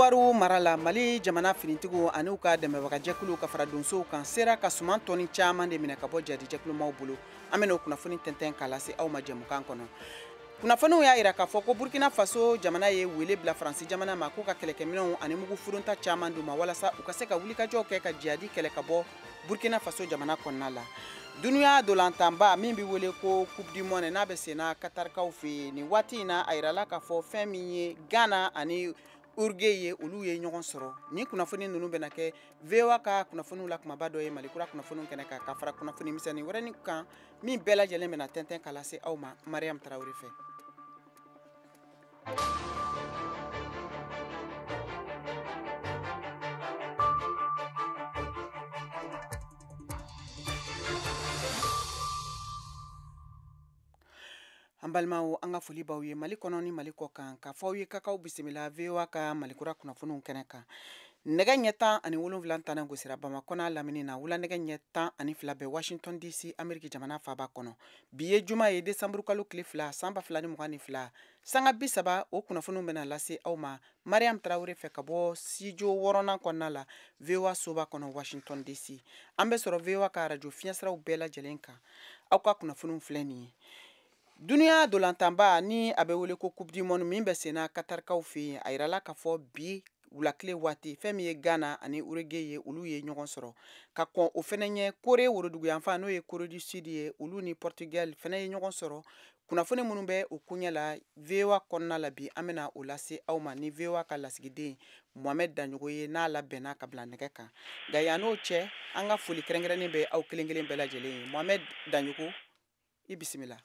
Youwarou mara la, Mali jamana finitigiw ani u ka dɛmɛbagajɛkuluw ka fara donsow kan sera ka suman tɔni caman de minɛ ka bɔ jadijɛkulumaw bolo. An bɛna o kunnafoni tɛntɛn k'a lase aw ma jɛmukan kɔnɔ. Kunnafoniw y'a jira k'a fɔ ko Burkina Faso jamana ye wele bila Faransi jamana ma k'u ka kɛlɛkɛminɛnw ani mugu furunta caman d'u ma walasa u ka se ka wulikajɔw kɛ ka jihadi kɛlɛ ka bɔ Burkina Faso jamana kɔnɔna la. Dunuya dolantanba min bɛ wele ko Coupe du Monde n'a bɛ senna Katarikaw fɛ yen nin waati in na, a yirala k'a fɔ fɛn min ye Ghana ani Uruguay ye, olu ye ɲɔgɔn sɔrɔ. Nin kunnafoni ninnu bɛna kɛ VOA ka kunnafoniw la kumaba dɔ ye Mali kura kunnafoniw kɛnɛ kan, ka fara kunnafoni misɛnnin wɛrɛ ni kan min bɛɛ lajɛlen bɛna tɛntɛn ka lase aw ma Mariam Tarawele fɛ. An balimaw, an ka foli b'aw ye Mali kɔnɔ ni Mali kɔ kan, k'a fɔ aw ye k'aw bisimila VOA ka Mali kura kunnafoniw kɛnɛ kan. Nɛgɛ ɲɛ 17 tana gosira Bamakɔ n'a lamini na, wula nɛgɛ ɲɛ 12 bɛ Washington DC, Ameriki jamana faaba kɔnɔ. Bi ye juma ye, desanburu kalo tile 2 san 2022, sanga 30 o kunnafoniw bɛna lase aw ma Mariam Tarawele fɛ ka bɔ studio 6nan kɔnɔna la VOA soba kɔnɔ Washington DC. An bɛ sɔrɔ VOA ka arajo fiɲɛsiraw bɛɛ lajɛlen kan. Aw ka kunnafoniw filɛ nin ye. Dunuya dolantanba ni a bɛ wele ko Coupe du Monde min bɛ senna Katarikaw fɛ yen, a yirala k'a fɔ bi wulakile waati fɛn min ye Ghana ani Uruguay ye, olu ye ɲɔgɔn sɔrɔ. Ka kɔn o fɛnɛ ɲɛ, Corée woroduguyanfan n'o ye Corée du Sud ye, olu ni Portugal fɛnɛ ye ɲɔgɔn sɔrɔ. Kunnafoni minnu bɛ o koɲɛ la VOA kɔnɔna la bi, an bɛna o lase aw ma ni VOA ka lasigiden Mohamed Danɲogo ye n'a labɛnna ka bila nɛgɛ kan. Nka yan n'o cɛ, an ka foli kɛrɛnkɛrɛnnen bɛ aw kelen kelen bɛɛ lajɛlen ye. Mohamed Danɲogo, i bisimila.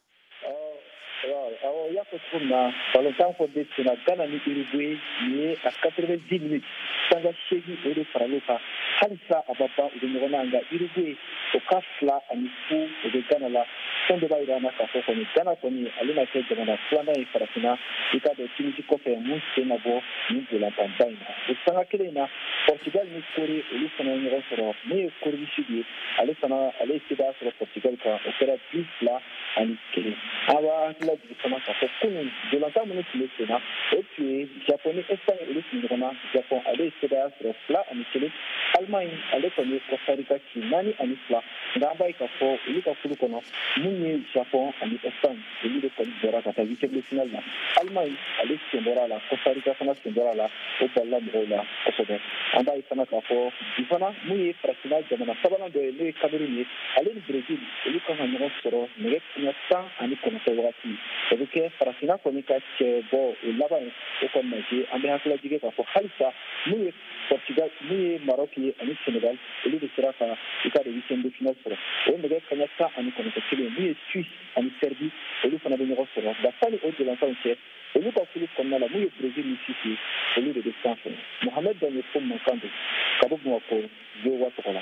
Awɔ, i y'a fɔ cogo min na, balontan fɔ bɛ senna Ghana ni Uruguay nin ye a 90 minutes sanga 8 o de faral'o kan. Halisa a ma ban, u bɛ ɲɔgɔn na, nka Uruguay o ka 2-0 o bɛ Ghana la. Fɛn dɔ b'a jira an na k'a fɔ kɔni Ghana kɔni ale na kɛ jamana filanan ye farafinna, i k'a dɔn Tunisie kɔfɛ, mun sen na bɔ nin dolantanba in na. O sanga kelen in na, Portugal ni Corée olu fana ye ɲɔgɔn sɔrɔ. Min ye Corée du Sud ye, ale fana ale ye sebaaya sɔrɔ Portugal kan, o kɛra 2-1. An b'a hakili lajigin fana k'a fɔ kunun dolantan minnu tun bɛ sen na, o tun ye Japon ni Espagne olu tun ɲɔgɔn na. Japon ale ye sebaaya sɔrɔ 2-1. Allemagne ale kɔni ye Costa Rica ci 4-2. Nka an b'a ye k'a fɔ olu ka kulu kɔnɔ, mun ye Japon ani Espagne olu de kɔni bɔra ka taa huitième de finale la. Allemagne ale sen bɔra a la, Costa Rica fana sen bɔra a la, o balila mɔgɔw la kosɛbɛ. An b'a ye fana k'a fɔ bi fana mun ye farafinna jamana sabanan dɔ ye, n'o ye Cameroun ye, ale ni Brésil olu kan ka ɲɔgɔn sɔrɔ nɛgɛ kanɲɛ 19 wagati. O bɛ kɛ farafinna kɔni ka cɛ bɔ o laban ye, o kɔni na se. An bɛ hakililajigin k'a fɔ halisa mun ye Portugal, mun ye Maroc ye ani Sénégal, olu de sera ka i ka huitième de finale sɔrɔ. O nɛgɛ kanɲɛ 19 kelen, mun ye Suisse ani Serbie olu fana bɛ ɲɔgɔn sɔrɔ. Nka sani o dolantanw cɛ, olu ka kulu kɔnɔna la, mun ye Brésil ni Suisse ye, olu de bɛ sanfɛ. Mohamed Dagnoko mankan don ka bɔ Bamakɔ VOA tɔgɔ la.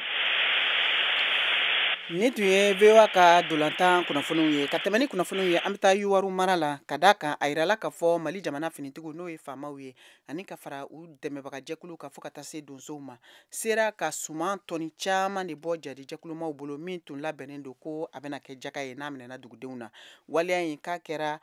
Nin tun ye VOA ka dolantan kunnafoniw ye. Ka tɛmɛ ni kunnafoniw ye, an bɛ taa Youwarou mara la, ka d'a kan a yirala k'a fɔ Mali jamana finitigiw n'o ye faamaw ye ani ka fara u dɛmɛbagajɛkuluw kan fo ka taa se donsow ma, sera ka suman tɔni caman de bɔ jadijɛkulumaw bolo min tun labɛnnen don ko a bɛna kɛ jaka ye n'a minɛna dugudenw na. Waleya in k'a kɛra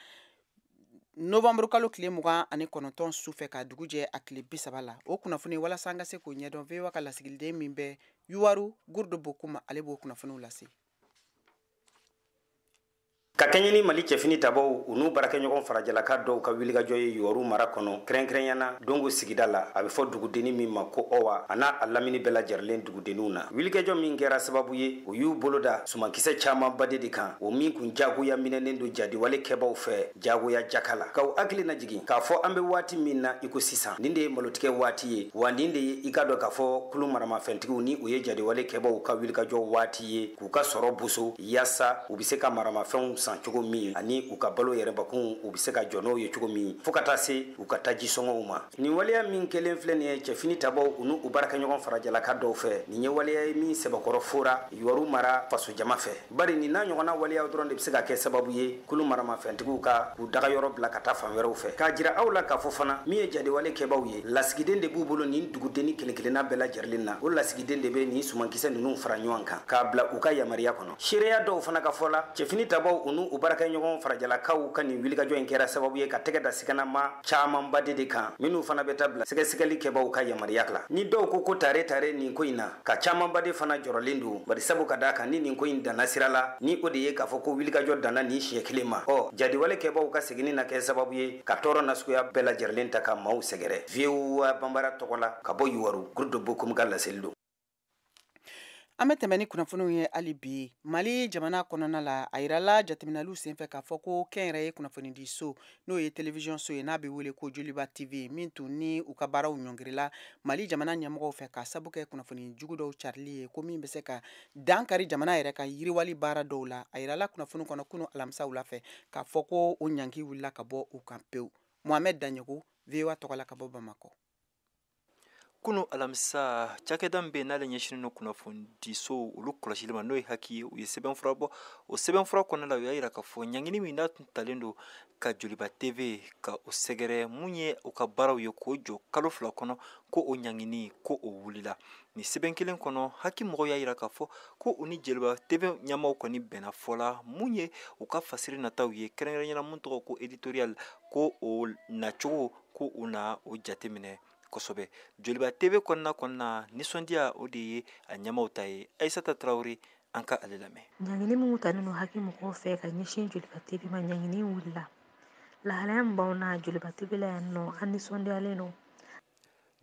novembre kalo tile 29 su fɛ ka dugu jɛ a tile 30 la. O kunnafoni, walasa an ka se k'o ɲɛdɔn, VOA ka lasigiden min bɛ Youwarou, Gourdo Bokoum, ale b'o kunnafoniw lase. Ka kɛɲɛ ni Mali cɛfini tabaw u n'u baarakɛɲɔgɔn farajɛlaka dɔw ka wulikajɔ ye Youwarou mara kɔnɔ, kɛrɛnkɛrɛnyana Dongo sigida la, a bɛ fɔ dugudenni min ma ko Ɔwa, a n'a a lamini bɛɛ lajɛrɛlen dugudenninw na. Wulikajɔ min kɛra sababu ye, u y'u bolo da sumankisɛ camanba de kan, o min kun jagoya minɛnen don jadiwale kɛbaw fɛ jagoya jaka la. K'aw hakili lajigin k'a fɔ an bɛ waati min na i ko sisan, nin de ye malotigɛ waati ye, wa nin de ye i ka dɔn k'a fɔ kulu maramafɛntigiw ni u ye jadiwale kɛbaw ka wulikajɔ waati ye k'u ka sɔrɔ boso yaasa u bɛ se ka maramafɛnw san cogo min ani u ka balo yɛrɛbakun u bɛ se ka jɔ n'o ye cogo min, fo ka taa se u ka taji sɔngɔw ma. Nin waleya min kɛlen filɛ nin ye cɛfini tabaw u n'u baarakɛɲɔgɔn farajɛlaka dɔw fɛ, nin ye waleya ye min sɛbɛkɔrɔ fora Youwarou mara fasojama fɛ, bari nin n'a ɲɔgɔnna waleyaw dɔrɔn de bɛ se ka kɛ sababu ye kulu maramafɛntigiw ka k'u daga yɔrɔ bila ka taa fan wɛrɛw fɛ. K'a jira aw la k'a fɔ fana min ye jadiwale kɛbaw ye, lasigiden de b'u bolo nin dugudenni kelen kelenna bɛɛ lajɛrɛlen na. O lasigiden de bɛ nin sumankisɛ ninnu fara ɲɔgɔn kan k'a bila u ka yamaruya kɔnɔ. Seereya dɔw fana ka fɔ la, cɛfini tabaw u n'u n'u u baarakɛɲɔgɔn farajɛlakaw ka nin wulikajɔ in kɛra sababu ye ka tɛgɛ da siganama camanba de kan, minnu fana bɛ taa bila sɛgɛsɛgɛli kɛbaw ka yamaruya la. Ni dɔw ko ko tare tare nin ko in na, ka camanba de fana jɔrɔlen don, bari sabu ka d'a kan ni nin ko in danna sira la, ni o de ye k'a fɔ ko wulikajɔ danna nin siɲɛ kelen ma, ɔ jadiwale kɛbaw ka seginni na kɛ sababu ye ka tɔɔrɔ nasuguya bɛɛ lajɛlen ta ka maaw sɛgɛrɛ. VOA Banbara tɔgɔ la ka bɔ Youwarou, Groupe de Bokum ka laseli don. An bɛ tɛmɛ ni kunnafoniw ye hali bi. Mali jamana kɔnɔna la, a yirala jateminɛliw senfɛ k'a fɔ ko kɛnyɛrɛye kunnafonidiso, n'o ye télévision so ye, n'a bɛ wele ko Joliba TV, min tun ni u ka baaraw ɲɔngirila Mali jamana ɲɛmɔgɔw fɛ ka sabu kɛ kunnafoni jugu dɔw carili ye, ko min bɛ se ka dankari jamana yɛrɛ ka yiriwali baara dɔw la. A yirala kunnafoni kɔnɔ kunu alamisa wula fɛ k'a fɔ ko o ɲangi wulila ka bɔ u kan pewu. Mohamed Dagnoko, VOA tɔgɔ la ka bɔ Bamakɔ. Kunu alamisa, cakɛda min bɛ yen n'ale ɲɛsinnen don kunnafonidisow olu kɔlɔsili ma, n'o ye HAC ye, u ye sɛbɛnfura bɔ. O sɛbɛnfura kɔnɔna la, u y'a yira k'a fɔ ɲangini min n'a tun talen don ka Joliba TV ka o sɛgɛrɛ, mun ye u ka baaraw ye k'o jɔ kalo 2 kɔnɔ, ko o ɲangini ko o wulila. Nin sɛbɛn kelen kɔnɔ, HAC mɔgɔw y'a yira k'a fɔ ko u ni Joliba TV ɲɛmaaw kɔni bɛnna fɔ la, mun ye u ka fasiri nataw ye, kɛrɛnkɛrɛnnenya mun tɔgɔ ko éditorial, ko o nacogo ko u na o jateminɛ kosɛbɛ. Joliba TV kɔnɔna nisɔndiya o de ye a ɲɛmaaw ta ye. Aissata Traoré, an ka ale lamɛn. Ɲangini min talen don HAC mɔgɔw fɛ ka ɲɛsin Joliba TV ma, ɲangini wulila. Lahalaya min b'anw na Joliba TV la yan nɔ, an nisɔndiyalen don.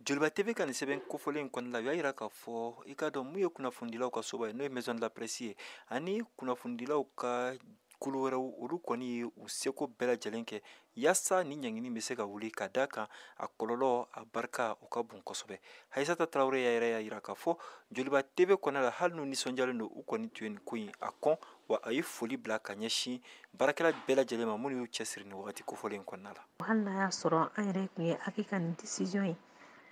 Joliba TV ka nin sɛbɛn kofɔlen in kɔnɔna la, u y'a yira k'a fɔ i k'a dɔn mun ye kunnafonidilaw ka soba ye, n'o ye Maison de la Presse ye, ani kunnafonidilaw ka kulu wɛrɛw, olu kɔni ye u seko bɛɛ lajɛlen kɛ yaasa ni ɲangini bɛ se ka wuli, ka d'a kan a kɔlɔlɔ a barika o ka bon kosɛbɛ. Aissata Traoré yɛrɛ y'a yira k'a fɔ Joliba TV kɔnɔna la, hali n'u nisɔndiyalen don, u kɔni tun ye nin ko in a kɔn, wa a ye foli bila ka ɲɛsin baarakɛla bɛɛ lajɛlen ma minnu y'u cɛsiri nin wagati kofɔlen in kɔnɔna la. Hali n'a y'a sɔrɔ an yɛrɛ tun ye HAC ka nin décision ye,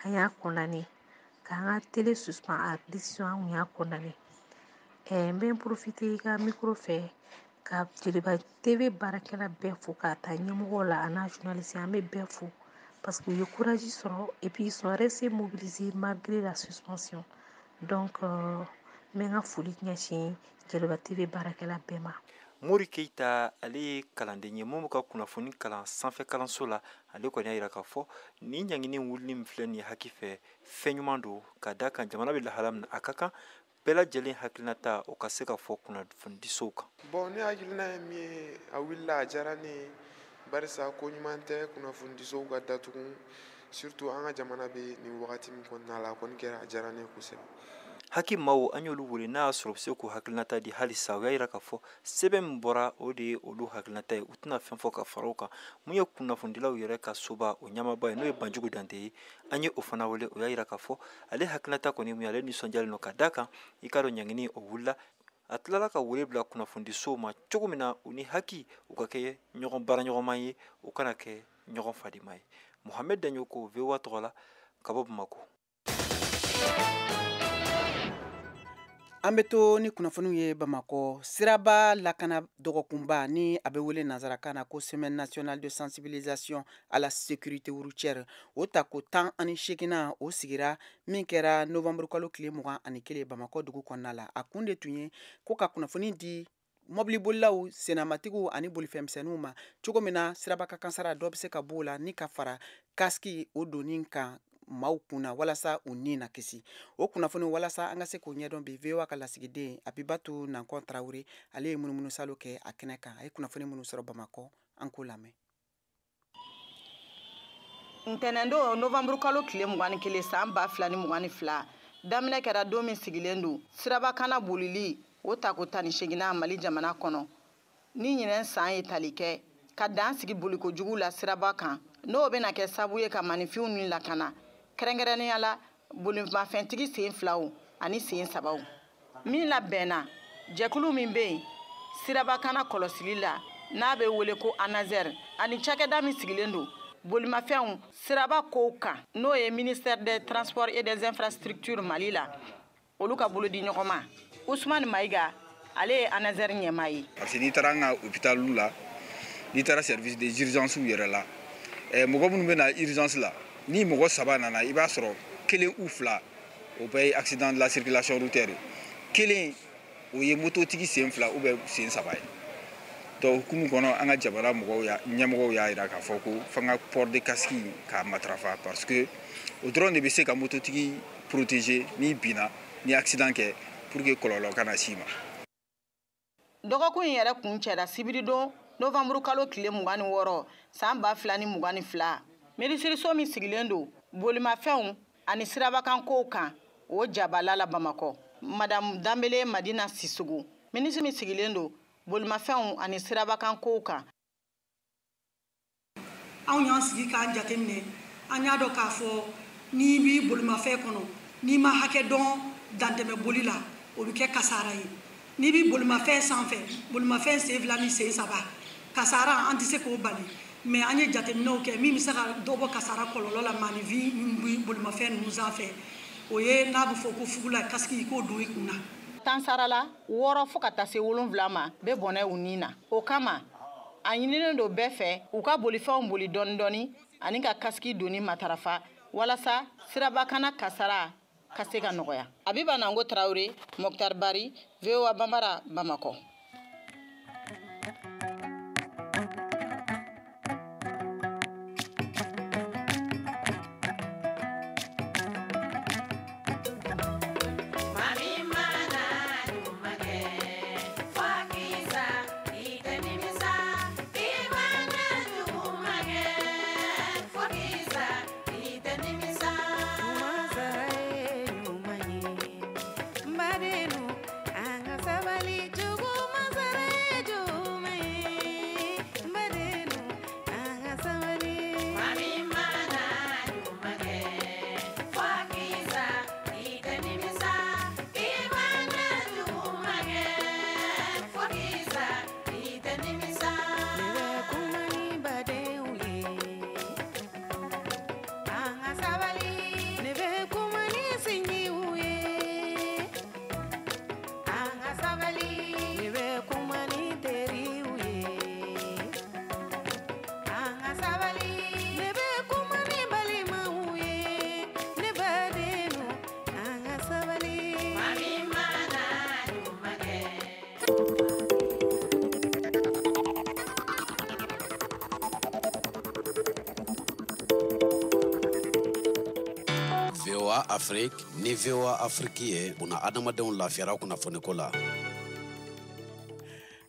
an y'a condamné, k'an ka télé suspend a décision, an tun y'a condamné. N bɛ n profiter i ka micro fɛ ka Joliba TV baarakɛla bɛɛ fo, k'a ta ɲɛmɔgɔw la a n'a journaliste, an bɛ bɛɛ fo parce que u ye courage sɔrɔ et puis ils sont restés mobilisés malgré la suspension. Donc n bɛ n ka foli ɲɛsin Joliba TV baarakɛla bɛɛ ma. Mori Keita, ale ye kalanden ye mun bɛ ka kunnafoni kalan sanfɛ kalanso la. Ale kɔni y'a yira k'a fɔ nin ɲangini wulili min filɛ nin ye HAC fɛ, fɛn ɲuman don, ka d'a kan jamana bɛ lahala min na, a ka kan bɛɛ lajɛlen hakilinata o ka se ka fɔ kunnafonidisow kan. Bon, ne hakilina ye min ye, a wulila a diyara ne ye, barisa ko ɲuman tɛ kunnafonidisow ka datugu, surtout an ka jamana bɛ nin wagati min kɔnɔna la, a kɔni kɛra a diyara ne ye kosɛbɛ. HAC maaw, an y'olu wele n'a y'a sɔrɔ u bɛ se k'u hakilinata di halisa. U y'a yira k'a fɔ sɛbɛn min bɔra, o de ye olu hakilinata ye, u tɛna fɛn fɔ ka fara o kan. Mun ye kunnafonidilaw yɛrɛ ka soba o ɲɛmaaba ye, n'o ye Banjugu Dante ye, an ye o fana wele. O y'a yira k'a fɔ ale hakilinata kɔni mun ye, ale nisɔndiyalen don, ka d'a kan i k'a dɔn ɲangini o wulila. A tilala ka wele bila kunnafonidisow ma cogo min na u ni HAC u ka kɛ ɲɔgɔn baaraɲɔgɔnma ye, u kana kɛ ɲɔgɔn fadima ye. Mohamed Dagnoko, VOA tɔgɔ la ka bɔ Bamakɔ. An bɛ to ni kunnafoniw ye Bamakɔ. Siraba lakana dɔgɔkunba, ni a bɛ wele nanzarakan na ko Semaine nationale de sensibilisation à la sécurité routière, o tako 18nan, o sigira min kɛra novembre kalo tile 21 Bamakɔ dugu kɔnɔna la. A kun de tun ye ko ka kunnafoni di mɔbilibolilaw, senamatigiw ani bolifɛnmisɛnninw ma, cogo min na siraba ka kansara dɔ bɛ se ka b'o la, ni ka fara casque o donni kan maaw kunna walasa u ni na kisi. O kunnafoni, walasa an ka se k'o ɲɛdɔn bi, VOA ka lasigiden Abibatu Nankɔn Tarawele, ale ye munumunu salo kɛ a kɛnɛ kan. A ye kunnafoni minnu sɔrɔ Bamakɔ, an k'o lamɛn. Ntɛnɛndon novembre kalo tile 21 san 2022, daminɛ kɛra don min sigilen don sirabakana bolili o tako 18nan Mali jamana kɔnɔ, ni ɲinɛn san ye tali kɛ ka dan sigi bolikojugu la siraba kan, n'o bɛna kɛ sababu ye ka maninfinw ni lakana, kɛrɛnkɛrɛnnenya la bolimafɛntigi sen 2 ani sen 3 min labɛnna jɛkulu min bɛ yen sirabakana kɔlɔsili la, n'a bɛ wele ko ANASER, ani cakɛda min sigilen don bolimafɛnw siraba kow kan, n'o ye ministère des Transports et des Infrastructures Mali la, olu ka bolodi ɲɔgɔn ma. Ousmane Maïga, ale ye ANASER ɲɛmaa ye. Parce que n'i taara an ka hôpital la, n'i taara service des urgences yɛrɛ la, mɔgɔ minnu bɛ na urgence la, ni mɔgɔ 3 nana, i b'a sɔrɔ 1 ou 2 o bɛɛ ye accident de la circulation routière ye. 1 o ye mototigi sen 2 ou bien sen 3 ye. Donc hukumu kɔnɔ, an ka jamana mɔgɔw y'a ɲɛmɔgɔw y'a jira k'a fɔ ko f'an ka port de casque k'a matarafa, parce que o dɔrɔn de bɛ se ka mototigi protéger n'i binna, ni accident kɛ, pour que kɔlɔlɔ kana s'i ma. Dɔgɔkun in yɛrɛ kun cɛra sibiridon novanburu kalo tile 26 san 2022. Minisiriso min sigilen don bolimafɛnw ani sirabakankow kan, o jabala la Bamakɔ, Madamu Danbele Madina Sissogo, minisiri min sigilen don bolimafɛnw ani sirabakankow kan. Anw y'an sigi k'an jateminɛ, an y'a dɔn k'a fɔ n'i b'i bolimafɛn kɔnɔ, n'i ma hakɛ dɔn dantɛmɛ boli la, o bɛ kɛ kasara ye. N'i b'i bolimafɛn sanfɛ, bolimafɛn sen 2 ni sen 3, kasara an tɛ se k'o bali, mais an ye jateminɛw kɛ min bɛ se ka dɔ bɔ kasara kɔlɔlɔ la maaninfin min bɛ bolimafɛn ninnu sanfɛ, o ye n'a bɛ fɔ ko fugula kasiki, i k'o don i kun na. 10 sarala 6 fo ka taa se 7 ma bɛ bɔnɛ u ni na. O kama a ɲininen don bɛɛ fɛ u ka bolifɛnw boli dɔɔni dɔɔni ani ka kasiki donni matarafa walasa sirabakana kasara ka se ka nɔgɔya. Abiba Nango Tarawele, Mokhtar Bari, VOA Bambara, Bamakɔ. Afrique ni VOA Afrique ye buna adamadenw lafiyara kunnafoniko la.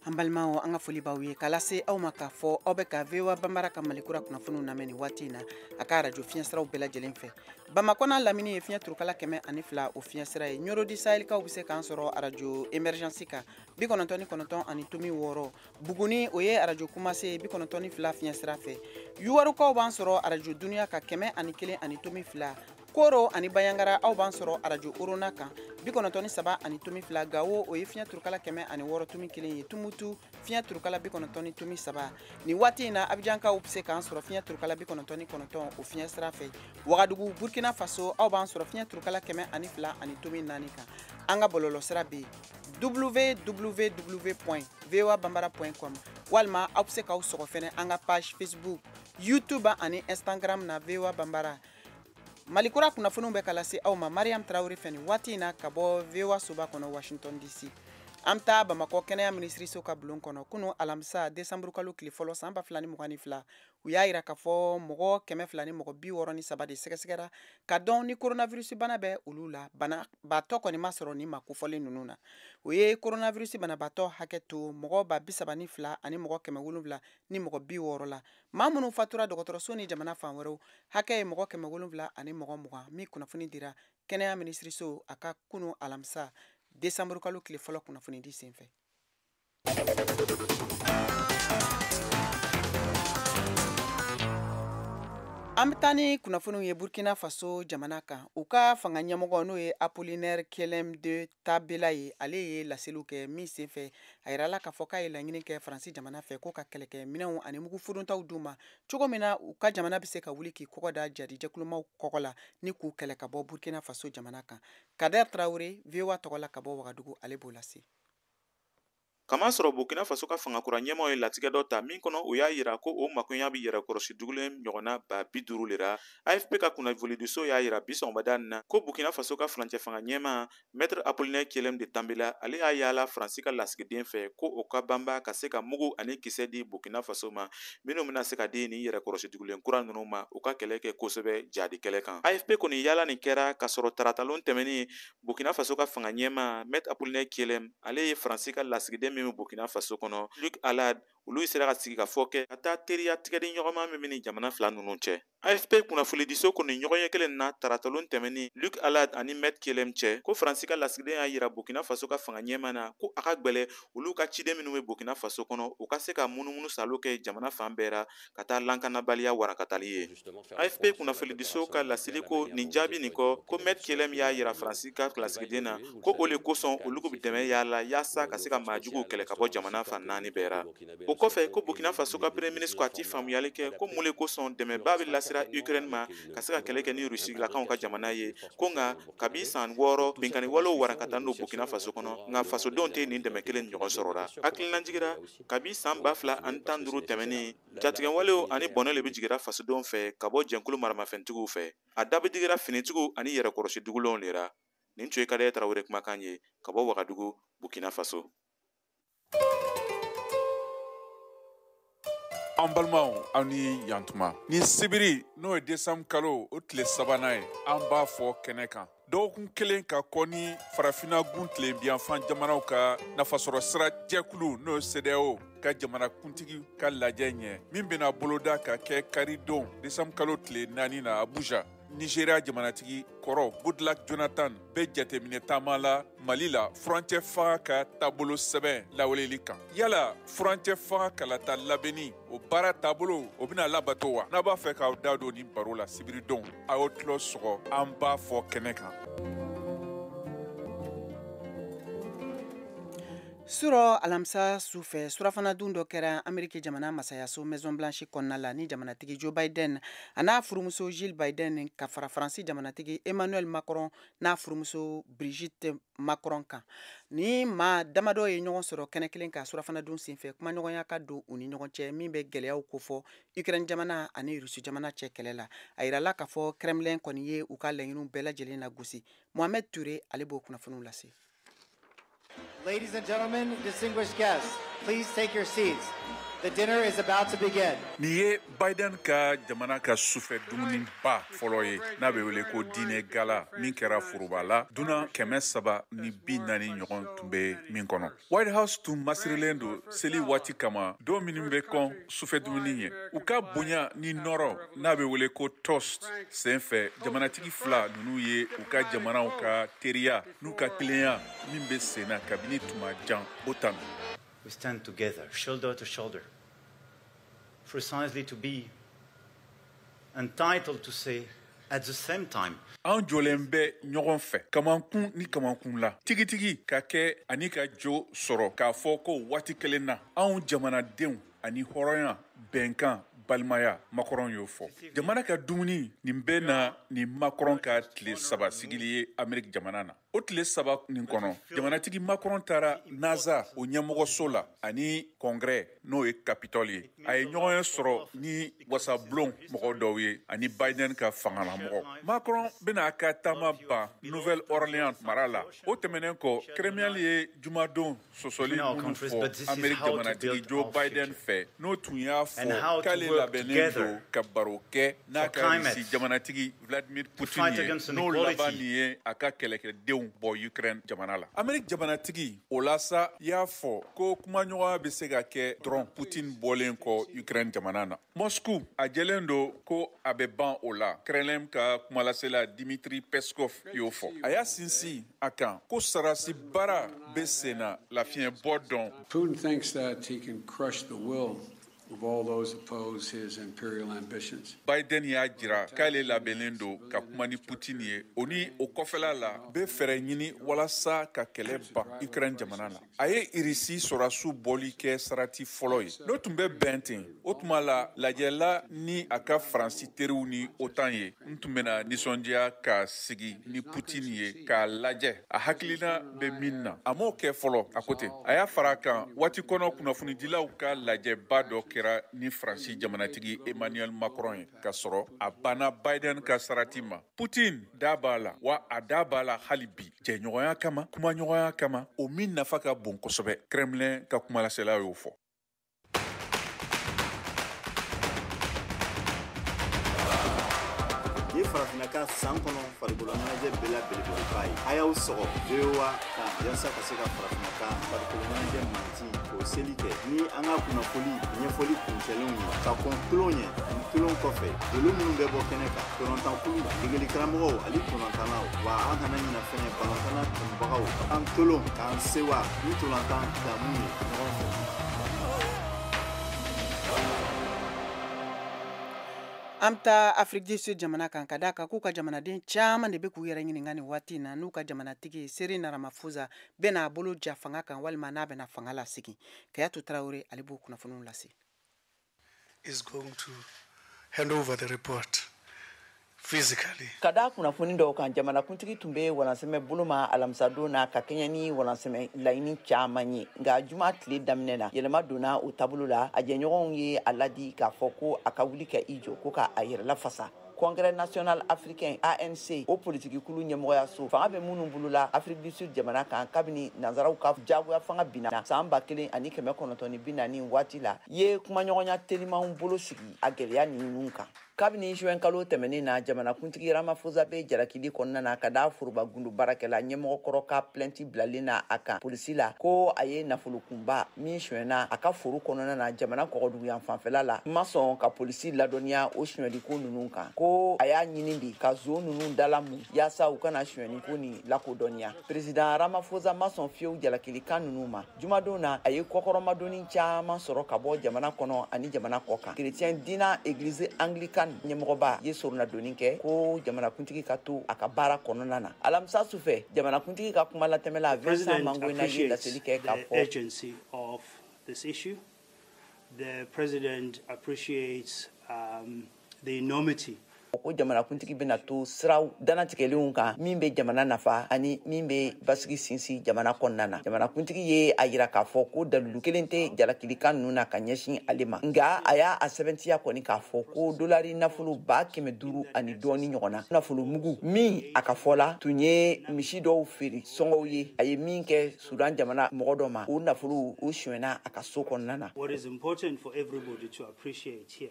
An balimaw, an ka foli b'aw ye k'a lase aw ma k'a fɔ aw bɛ ka VOA Bambara ka Malikura kunnafoniw lamɛn nin waati in na a ka arajo fiɲɛsiraw bɛɛ lajɛlen fɛ. Bamakɔ n'a lamini ye fiɲɛ turukala 102 o fiɲɛsira ye. Ɲɔrɔ di Sahelikaw bɛ se k'an sɔrɔ arajo Emergence kan 99.6. Buguni, o ye arajo Kumase ye 92 fiɲɛsira fɛ. Yuwarukaw b'an sɔrɔ arajo Duniya ka 101.2. Koro ani Bayangara, aw b'an sɔrɔ arajo Orona kan 93.2. Gawo, o ye fiɲɛ turukala 106.1 ye. Tumutu, fiɲɛ turukala 90.3. Nin waati in na, Abijankaw bɛ se k'an sɔrɔ fiɲɛ turukala 99 o fiɲɛ sira fɛ. Wagadugu, Burkina Faso, aw b'an sɔrɔ fiɲɛ turukala 102.4 kan. An ka bɔlɔlɔ sira bɛ yen www.voabambara.com, walima aw bɛ se k'aw sɔgɔ fɛnɛ an ka page Facebook, YouTube ani Instagram na VOA Bambara. Malikura kunnafoniw bɛ ka lase aw ma Mariam Traoré fɛ nin waati in na ka bɔ VOA soba kɔnɔ Washington DC. An bɛ taa Bamakɔ kɛnɛya minisiriso ka bulon kɔnɔ kunun alamisa desanburu kalo tile fɔlɔ san 2022, u y'a jira k'a fɔ mɔgɔ 263 de sɛgɛsɛgɛra ka dɔn ni coronavirus bana bɛ olu la. Banabaatɔ kɔni ma sɔrɔ nin ma kofɔlen ninnu na. O ye coronavirus banabaatɔ hakɛ to mɔgɔ 32 ani mɔgɔ 700 ni mɔgɔ 60 la. Maa minnu fatura dɔgɔtɔrɔso ni jamana fan wɛrɛw hakɛ ye mɔgɔ 700 ani mɔgɔ 20, min kunnafoni dira kɛnɛya minisiriso a ka kunun alamisa desanburu kalo tile fɔlɔ kunnafoni di senfɛ. An bɛ taa ni kunnafoniw ye Burkina Faso jamana kan. U ka fanga ɲɛmɔgɔ, n'o ye Apollinaire Kyélem de Tabela ye, ale ye laseliw kɛ min senfɛ a yirala k'a fɔ k'a ye laɲini kɛ Faransi jamana fɛ ko ka kɛlɛkɛminɛnw ani mugu furuntaw d'u ma cogo min na u ka jamana bɛ se ka wuli k'i kɔgɔ da jadijɛkulumaw kɔgɔ la ni k'u kɛlɛ ka bɔ Burkina Faso jamana kan. Kader Traoré, VOA tɔgɔ la ka bɔ Wagadugu, ale b'o lase. Kamasɔrɔ Burkina Faso ka fangakura ɲɛmaaw ye latigɛ dɔ ta min kɔnɔ, o y'a yira ko o makoɲa bɛ yɛrɛkɔrɔsi dugulen ɲɔgɔnna 50 000 le ra. AFP ka kunnafonidiso y'a yira bi sɔgɔmada nin na ko Burkina Faso ka furancɛ fanga ɲɛmaa Maître Apollinaire Kyelem de Tambela, ale y'a yaala Faransi ka lasigiden fɛ ko o ka banba ka se ka mugu ani kisɛ di Burkina Faso ma, minnu bɛna se ka di nin yɛrɛkɔrɔsi dugulen kura ninnu ma, u ka kɛlɛ kɛ kosɛbɛ jadi kɛlɛ kan. AFP kɔni yaala nin kɛra k'a sɔrɔ taratalon tɛmɛnen, Burkina Faso ka fanga ɲɛmaa Maître Apollinaire Kyelem, ale ye Faransi ka lasigiden min bɛ Burkina Faso kɔnɔ, Luc Alad, olu sera ka sigi ka fɔ kɛ ka taa teriya tigɛdi ɲɔgɔnma min bɛ ni jamana fila ninnu cɛ. AFP kunnafonidiso kɔni ɲɔgɔn ye kelen na taratalon tɛmɛnen Luc Alad ani Maître Kyelem cɛ, ko Faransi ka lasigiden y'a yira Burkina Faso ka fanga ɲɛmaa na ko a ka gwɛlɛ olu ka ciden minnu bɛ Burkina Faso kɔnɔ, u ka se ka munumunu salo kɛ jamana fan bɛɛ ra ka taa lankanabaliya warakatali ye. AFP kunnafonidiso ka laseli ko nin jaabi nin kɔ, ko Maître Kyelem y'a yira Faransi ka lasigiden na ko o le kosɔn olu bɛ dɛmɛ yaala yaasa ka se ka maajuguw kɛlɛ ka bɔ jamana fan naani bɛɛ ra. O kɔfɛ, ko Burkina Faso ka premier ministre ko a ti faamuyali kɛ ko mun le kosɔn dɛmɛba bɛ lasira Ukraine ma ka se ka kɛlɛ kɛ ni Rusilakaw ka jamana ye, ko nka kabi san 6 binkanni walew warakata n'o Burkina Faso kɔnɔ, nka fasodenw tɛ nin dɛmɛ kelen ɲɔgɔn sɔrɔ. Hakilinajigira, kabi san 2015 tɛmɛnen, jatigɛwalew ani bɔnɛ le bɛ jigira fasodenw fɛ ka bɔ jɛnkulu maramafɛntigiw fɛ. A da bɛ digira finitigiw ani yɛrɛkɔrɔsi dugulenw le ra. Nin tun ye Kadɛrɛ Tarawele kumakan ye ka bɔ Wagadugu, Burkina Faso. An balimaw, aw ni yantuma. Ni sibiri, n'o ye desanburu kalo o tile sabanan ye, an b'a fɔ kɛnɛ kan dɔgɔkun kelen ka kɔ ni Farafinna gun tilebiyanfan jamanaw ka nafasɔrɔ sira jɛkulu, n'o ye CEDEAO ka jamanakuntigi ka lajɛ ɲɛ min bɛna boloda ka kɛ karidon desanburu kalo tile 4 na Abuja. Nigeria jamanatigi kɔrɔ Goodluck Jonathan bɛ jateminɛ taama la Mali la furancɛ fanga ka taabolo sɛbɛn lawaleli kan. Yala furancɛ fanga kalata labɛnni, o baara taabolo, o bɛna labato wa? N'a b'a fɛ k'aw da don nin baro la sibiridon, a y'o tulo sɔgɔ an b'a fɔ kɛnɛ kan. Surɔ alamisa su fɛ, surafana dun dɔ kɛra Ameriki jamana masayaso Maison Blanche kɔnɔna la ni jamanatigi Joe Biden a n'a furumuso Jill Biden ka fara Faransi jamanatigi Emmanuel Macron n'a furumuso Brigitte Macron kan. Ni maa damadɔ ye ɲɔgɔn sɔrɔ kɛnɛ kelen ka surafana dun senfɛ, kumaɲɔgɔnya ka don u ni ɲɔgɔn cɛ min bɛ gɛlɛyaw kofɔ Ukraine jamana ani Rusi jamana cɛ kɛlɛ la. A yirala k'a fɔ Kremlin kɔni ye u ka laɲiniw bɛɛ lajɛlen lagosi. Mohamed Touré, ale b'o kunnafoniw lase. Ladies and gentlemen, distinguished guests, please take your seats. The dinner is about to begin. Nin ye Biden ka jamana ka sufɛ dumuniba fɔlɔ ye n'a bɛ wele ko dîner gala, min kɛra foroba la, dunan 340 ɲɔgɔn tun bɛ min kɔnɔ. White House tun masirilen don seli waati kama, don minnu bɛ kɔn sufɛ dumuni ye. U ka bonya ni nɔrɔ n'a bɛ wele ko toast sen fɛ, jamanatigi fila ninnu ye u ka jamanaw ka teriya n'u ka kelenya min bɛ sen na kabini tuma jan, o tanu. We stand together, shoulder to shoulder, precisely to be entitled to say at the same time. An jɔlen bɛ ɲɔgɔn fɛ kamankun ni kamankun la, tigitigi ka kɛ ani ka jo sɔrɔ k'a fɔ ko waati kelen na, anw jamanadenw ani hɔrɔnya, bɛnkan, balimaya, Macron y'o fɔ. Jamana ka dumuni nin bɛ na ni Macron ka tile 3 sigili ye Ameriki jamana na. O tile 3 nin kɔnɔ, jamanatigi Macron taara NASA o ɲɛmɔgɔso la ani congrès, n'o ye Capitole ye. A ye ɲɔgɔn ye sɔrɔ ni wasabulon mɔgɔ dɔw ye ani Biden ka fangalamɔgɔ. Macron bɛna a ka taama ban Nouvelle Orléans mara la. O tɛmɛnen kɔ, Kremlin ye jumadon sɔsɔli minnu fɔ Ameriki jamanatigi Joe Biden fɛ, n'o tun y'a fɔ k'ale labɛnnen don ka baro kɛ n'a ka Rusi jamanatigi Vladimir Putin ye, n'o laban nin ye a ka kɛlɛkɛdenw bɔ Ukraine jamana la. Ameriki jamanatigi o la sa y'a fɔ ko kumaɲɔgɔnya bɛ se ka kɛ dɔrɔn Putin bɔlen kɔ Ukraine jamana na. Moscou a jɛlen don ko a bɛ ban o la. Kremlin ka kumalasela Dimitri Peskov y'o fɔ. A y'a sinsin a kan ko sarasi baara bɛ sen na lafiɲɛbɔ dɔn. Putin thinks that he can crush the will of all those oppose his imperial ambitions. Biden y'a jira k'ale labɛnnen don ka kuma ni Putin ye, o ni o kɔfɛla la bɛ fɛɛrɛ ɲini walasa ka kɛlɛ ban Ukraine jamana la. A ye Irisi sɔrɔdasiw bɔli kɛ sarati fɔlɔ ye. N'o tun bɛ bɛn ten, o tuma la lajɛla ni a ka Faransi teriw ni OTAN ye, n tun bɛna nisɔndiya ka sigi ni Putin ye k'a lajɛ a hakilina bɛ min na. A m'o kɛ fɔlɔ, a ko ten. A y'a fara a kan waati kɔnɔ kunnafonidilaw ka lajɛba dɔ kɛra ni Faransi jamanatigi Emmanuel Macron ye, k'a sɔrɔ a banna Biden ka sarati ma. Putin da b'a la, wa a da b'a la hali bi jɛɲɔgɔnya kama, kumaɲɔgɔnya kama, o min nafa ka bon kosɛbɛ, Kremlin ka kumalasela y'o fɔ. Ye farafinna ka san kɔnɔ farikolo ɲɛnajɛ bɛɛ la belebeleba ye. A y'aw sɔgɔ VOA kan yaasa ka se ka farafinna ka farikolo ɲɛnajɛ manti k'o seli kɛ ni an ka kunnafoli ɲɛfɔli kuncɛlenw ye ka kɔn tulon ɲɛ ani tulon kɔfɛ, dolo minnu bɛ bɔ kɛnɛ kan, tɔnɔntankulu, degelikaramɔgɔw ani tɔnɔntannaw, wa an kana ɲina fɛnɛ balontanna kanubagaw, an tolon k'an sewa ni tolontan damu ye ɲɔgɔn fɛ. An bɛ taa Afrique du Sud jamana kan, ka d'a kan k'u ka jamanaden caman de bɛ k'u yɛrɛ ɲininka nin waati in na n'u ka jamanatigi Cyril Ramaphosa bɛna a bolo ja fanga kan walima n'a bɛna fanga lasegin. Kayatu Tarawele, ale b'o kunnafoniw lase. Is going to hand over the report physically. Ka da kunnafoni dɔw kan, jamanakuntigi tun bɛ walansɛmɛ bolo ma alamisadon na ka kɛɲɛ ni walansɛmɛ laɲini caman ye. Nka juma tile daminɛ na, yɛlɛma donna o taabolo la. A jɛɲɔgɔnw ye a ladi k'a fɔ ko a ka wuli ka i jɔ, ko k'a yɛrɛ lafasa. Congrès national africain ANC, o politikikulu ɲɛmɔgɔyaso fanga bɛ minnu bolo la Afrique du Sud jamana kan kabini nanzaraw ka jagoya fanga binna san 1940 waati la, ye kumaɲɔgɔnya telimanw bolo sigi a gɛlɛya ninnu kan. Kabini juin kalo tɛmɛnen na, jamanakuntigi Ramaphosa bɛ jalakili kɔnɔna na ka da foroba gundo baarakɛla ɲɛmɔgɔkɔrɔ ka plainte bilalen na a kan polisi la, ko a ye nafolokunba min sonyɛna a ka foro kɔnɔna na jamana kɔgɔduguyan fanfɛla la, ma sɔn ka polisi ladɔnniya o sonyɛliko ninnu kan, ko a y'a ɲini de ka zon ninnu dalamu yaasa u kana sonyɛliko nin lakodɔnniya. Président Ramaphosa ma sɔn fiyewu jalakilikan ninnu ma. Jumadon na, a ye kɔkɔrɔmadonni caman sɔrɔ ka bɔ jamana kɔnɔ ani jamana kɔ kan. Chrétien diina église anglicane ɲɛmɔgɔba ye soronadonni kɛ ko jamanakuntigi ka to a ka baara kɔnɔna na. Alamisa sufɛ, jamanakuntigi ka kuma latɛmɛla Vincent Mangoena ye laseli kɛ k'a fɔ: urgency of this issue. The president appreciates the enormity. Ko jamanakuntigi bɛna to siraw dannatigɛlenw kan min bɛ jamana nafa ani min bɛ basigi sinsin jamana kɔnɔna na. Jamanakuntigi ye a yira k'a fɔ ko dalilu kelen tɛ jalakilikan ninnu na ka ɲɛsin ale ma, nka a y'a a sɛbɛntiya kɔni k'a fɔ ko dolari nafolo 500,000 ani dɔɔni ɲɔgɔn na nafolo mugu min a ka fɔ la tun ye misi dɔw feere sɔngɔw ye, a ye min kɛ Sudan jamana mɔgɔ dɔ ma, o nafolo o sonyɛna a ka so kɔnɔna na. What is important for everybody to appreciate here,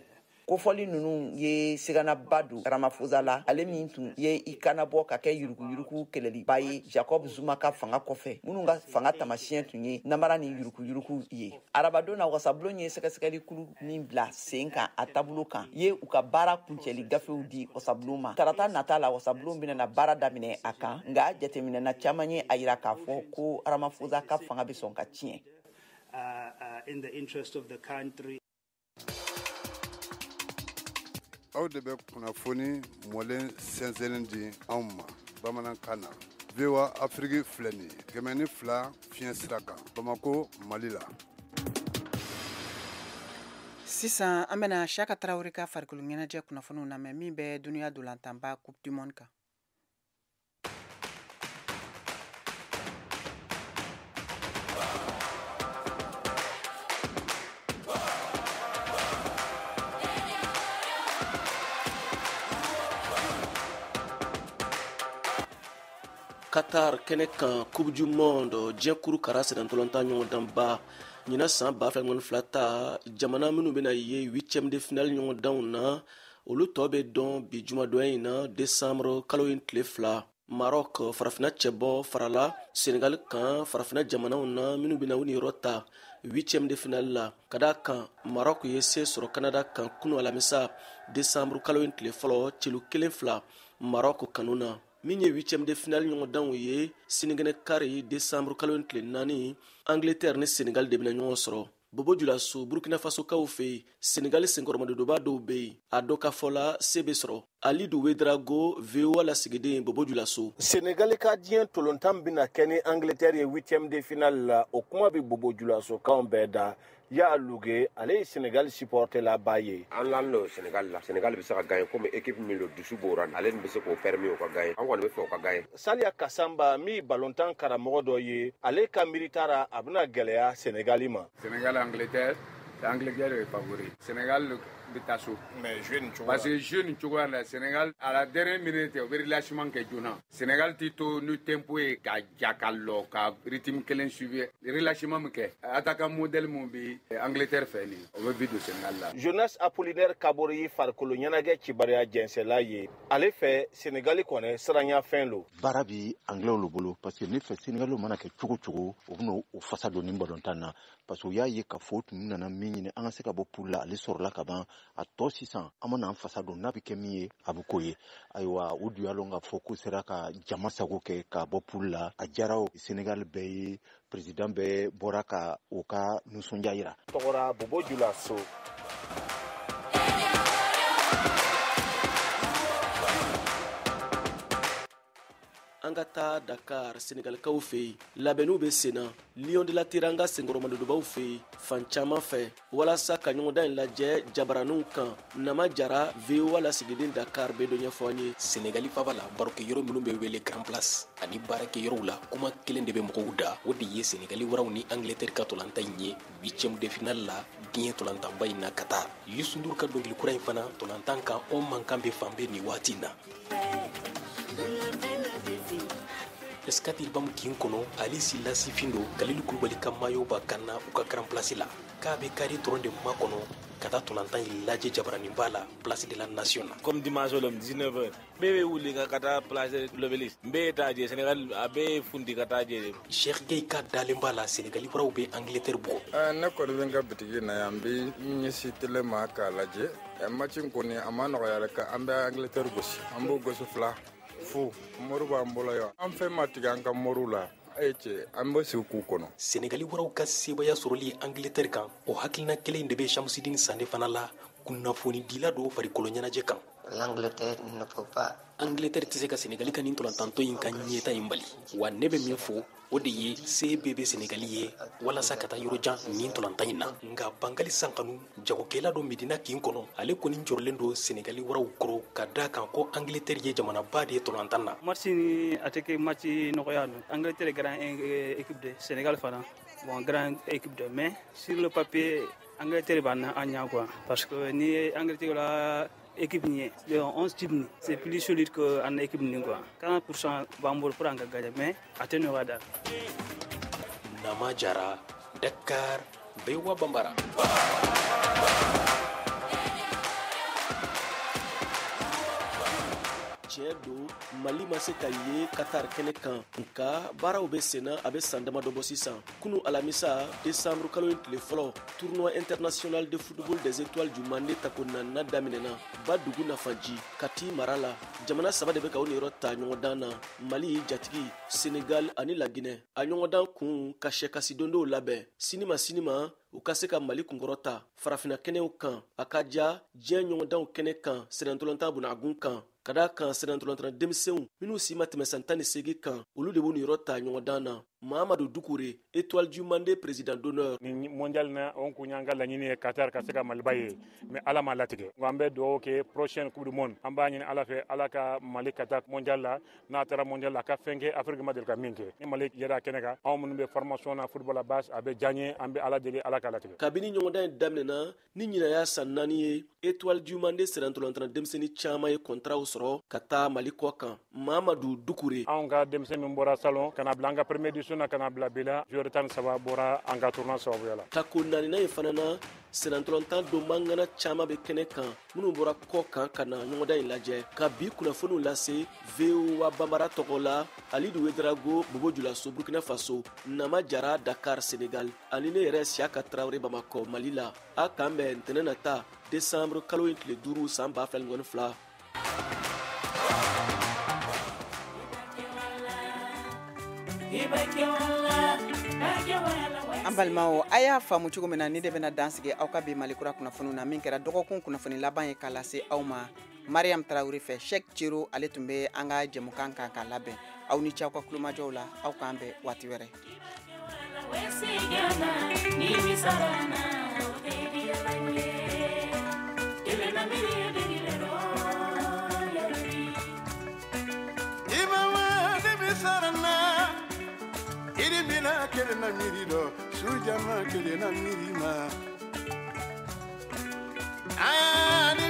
Kofɔli ninnu ye siganaba don Ramaphosa la, ale min tun ye i kanabɔ ka kɛ yuruguyurugu kɛlɛliba ye Jacob Zuma ka fanga kɔfɛ, minnu ka fanga taamasiyɛn tun ye namara ni yuruguyurugu ye. Arabadon na, wasabulon ye sɛgɛsɛgɛli kulu min bila sen kan a taabolo kan ye u ka baara kuncɛli gafew di wasabulon ma. Tarata nata la, wasabulon bɛna na baara daminɛ a kan, nka jateminɛna caman ye a yira k'a fɔ ko Ramaphosa ka fanga bɛ sɔn ka tiɲɛ. In the interest of the country. Aw de bɛ kunnafoni mɔlen sɛnsɛnnen di anw ma bamanankan na. VOA Afrique filɛ nin ye 102 fiɲɛ sira kan, Bamako, Mali la. Sisan an bɛna Siyaka Tarawele ka farikolo ɲɛnajɛ kunnafoniw lamɛn min bɛ dunuya dolantanba Coupe du Monde kan. Qatar kɛnɛ kan, Coupe du Monde diɲɛ kuru kara sennantolatan ɲɔgɔndanba ɲinan san 2022 ta, jamana minnu bɛna ye huitième de finale ɲɔgɔndanw na, olu tɔ bɛ dɔn bi jumadon in na, décembre kalo in tile 2. Maroc, farafinna cɛbɔ, farala Senegal kan farafinna jamanaw na minnu bɛna u niyɔrɔ ta huitième de finale la, ka d'a kan Maroc ye se sɔrɔ Canada kan kunu alamisa décembre kalo in tile 1, celu 1-2 Maroc kanu na. Min ye huitième de finale ɲɔgɔndanw ye, sinikɛnɛ kari décembre kalo in tile 4, Angleterre ni Senegal de bɛna ɲɔgɔn sɔrɔ. Bobo Julaso, Burkina Fasokaw fɛ yen, Senegali senkɔrɔmadonba dɔw bɛ yen. A dɔ ka fɔ la, se bɛ sɔrɔ. Alidu Wedrago, VOA lasigiden, Bobo Julaso. Senegali ka diɲɛ tolontan bɛna kɛ ni Angleterre ye huitième de finale la, o kuma bɛ Bobo Julasokanw bɛɛ da. Ya Luge, ale ye Senegal supporter la ba ye. An lan don Senegal la. Senegal bɛ se ka gagner komi équipe min don, dusu b'o ra, ale bɛ se k'o permis o ka gagner. An kɔni bɛ fɛ o ka gagner. Salia Kasamba, min balontan karamɔgɔ dɔ ye, ale ka miirita ra, a bɛna gɛlɛya Senegali ma. Senegal Angleterre, Angleterre est favori. Senegal bɛ taa so. Mais jeu nin cogoya. Parce que jeu nin cogoya la, Senegal à la dernière minute o bɛ relâchement kɛ joona. Senegal ti to ni tempo ye ka ja ka lɔ ka rythme kelen suivre, relâchement min kɛ. Attaquant modèle mun bɛ Angleterre fɛ nin, o bɛ but don Senegal la. Jonas Apollinaire Kabore ye farikolo ɲɛnajɛ kibaruya jɛnsɛla ye. Ale fɛ, Senegali kɔni siranya fɛn lo. Baara bi anglais lo bolo, parce que ne fɛ, Senegali mana kɛ cogo cogo, u bɛna o fasa don nin balontan na, parce que u y'a ye k'a fɔ u tun nana min ɲini, an ka se ka bɔ poule la, ale sɔrɔla ka ban. A tɔ sisan, an mana an fasa don, n'a bɛ kɛ min ye, a bɛ k'o ye. Ayiwa, u dun y'a lɔn k'a fɔ k'u sera ka jama sago kɛ ka bɔ poule la. A diyara o Senegal bɛɛ ye, président bɛɛ bɔra ka u ka nisɔndiya yira. Tɔgɔra Bobo Julaso. An ka taa Dakar, Senegalikaw fɛ yen. Labɛnniw bɛ sen na Lion de la Teranga senkɔrɔmadonbaw fɛ yen fan caman fɛ walasa ka ɲɔgɔndan in lajɛ jabaraninw kan. Nama Jara, VOA lasigiden Dakar, bɛ dɔ ɲɛfɔ an ye. Senegali faba la, barokɛyɔrɔ minnu bɛ wele Grand Place ani baarakɛyɔrɔw la, kuma kelen de bɛ mɔgɔw da, o de ye Senegali waraw ni Angleterre ka tolantan in ye huitième de finale la diɲɛ tolantanba in na Qatar. Youssou N'Dour ka dɔnkili kura in fana tolantan kan, o mankan bɛ fan bɛɛ nin waati in na. Stade Iba kin kɔnɔ, Ali Sila sifin don Kalilu Kulubali ka maillot b'a kan na u ka Grand Place la, k'a bɛ kari dɔrɔn de makɔnɔ ka taa tolantan in lajɛ jabaraninba la Place de la Nation na. Comme dimanche lom 19h, bɛɛ bɛ wuli ka taa place de l'Obélisque, n bɛɛ taa je Sénégal, a bɛɛ funti ka taa je. Cheikh Gueye ka dalen b'a la, Sénégali waraw bɛ Angleterre bugɔ. Ne kɔni bɛ n ka bitigi na yan, n bɛ n ɲɛsin télé ma k'a lajɛ. Match in kɔni, a ma nɔgɔya dɛ, an bɛ Angleterre gosi, an b'o gosi 2-0. Moriw b'an bolo yan, an fɛn ma tigɛ an ka moriw la. A ye cɛ, an bɛ sigi k'u kɔnɔ. Senegali waraw ka sebaya sɔrɔli Angleterre kan, o hakilina kelen de bɛ Shamsidine Sane fana la, kunnafonidila dɔw farikolo ɲɛnajɛ kan. L'Angleterre ne peut pas. Angleterre tɛ se ka Senegali ka nin tolantantɔ in ka ɲɛta in bali. Wa ne bɛ min fɔ, o de ye se bɛɛ bɛ Senegali ye walasa ka taa yɔrɔ jan nin tolantan in na. Nka Bangali Sankanu, jagokɛla dɔ Medina kin kɔnɔ, ale kɔni jɔrɔlen don Senegali waraw kɔrɔ ka da kan ko Angleterre ye jamanaba de ye tolantan na. Match ni a tɛ kɛ match nɔgɔya don. Angleterre grand équipe de Sénégal fana, bon, grand équipe de, mais sur le papier Angleterre b'an na an ɲɛ quoi, parce que ni ye Angleterre la équipe ni ye 11 type ni, c'est plus solide que an équipe ni quoi. 40% b'an bolo pour an ka gagner, mais a tɛ nɔgɔya da. Nama Jara, Dakar, VOA Bambara. Tiɲɛ don, Mali ma se ka ye Qatar kɛnɛ kan, nka baaraw bɛ senna a bɛ san damadɔ bɔ sisan. Kunu alamisa, décembre kalo in tile fɔlɔ, tournoi international de football des étoiles du Mande tako naaninan daminɛna Badugu Nafaji, Kati mara la. Jamana saba de bɛ ka o niyɔrɔ ta ɲɔgɔndan na: Mali jatigi, Senegal ani Laginɛ. A ɲɔgɔndan kun ka sɛkasidondow labɛn sini ma sini ma u ka se ka Mali kunkɔrɔ ta farafinna kɛnɛw kan, a ka ja diɲɛ ɲɔgɔndanw kɛnɛ kan, sennantolatan bunagun kan, ka da kan sennantolatan denmisɛnw minnu si ma tɛmɛ san 18 kan, olu de b'u niyɔrɔ ta ɲɔgɔndan na. Mahamadu Dukure, Étoile du Mande président d'honneur. Ni mondial na, on kun y'an ka laɲini ye Qatar ka se ka Maliba ye, mais Ala m'a latigɛ. Nka an bɛ dugawu kɛ prochaine coupe du monde, an b'a ɲini Ala fɛ, Ala ka Mali ka taa mondial la. N'a taara mondial la, a ka fɛn kɛ Afrique ma deli ka min kɛ. Ni Mali yɛrɛ a kɛnɛ kan, anw minnu bɛ formation na football la base, a bɛ diya n ye. An bɛ Ala deli, Ala k'a latigɛ. Kabini ɲɔgɔndan in daminɛna ni ɲinan y'a san 4 ye, Étoile du Mande sennantolatan denmisɛnnin caman ye contrat sɔrɔ ka taa Mali kɔ kan. Mahamadu Dukure. Anw ka denmisɛn min bɔra salon ka na bila an ka première édition na, ka na bila bi la, joueur 13 bɔra an ka tournoi sababuya la. Tako naaninan in fana na, sennantolatan donbangana caman bɛ kɛnɛ kan minnu bɔra kɔ kan ka na ɲɔgɔndan in lajɛ. Ka bi kunnafoniw lase VOA Bambara tɔgɔ la, Alidu Wedrago, Bobo Julaso, Burkina Faso, Nama Jara, Dakar, Senegal, ani ne yɛrɛ Siyaka Tarawele, Bamakɔ, Mali la. A k'an bɛn ntɛnɛn nata, décembre kalo in tile 5 san 2022. An balimaw, a y'a faamu cogo min na, ni de bɛna dansigi aw ka bi Malikura kunnafoniw na, min kɛra dɔgɔkun kunnafoni laban ye k'a lase aw ma Mariam Tarawele fɛ. Cheick Cero, ale tun bɛ an ka jɛmukan kan k'a labɛn. Aw ni ce aw ka kulomajɔw la. Aw k'an bɛn waati wɛrɛ. Irimina kelen na miiri dɔ sujama kelen na miiri ma. Aa.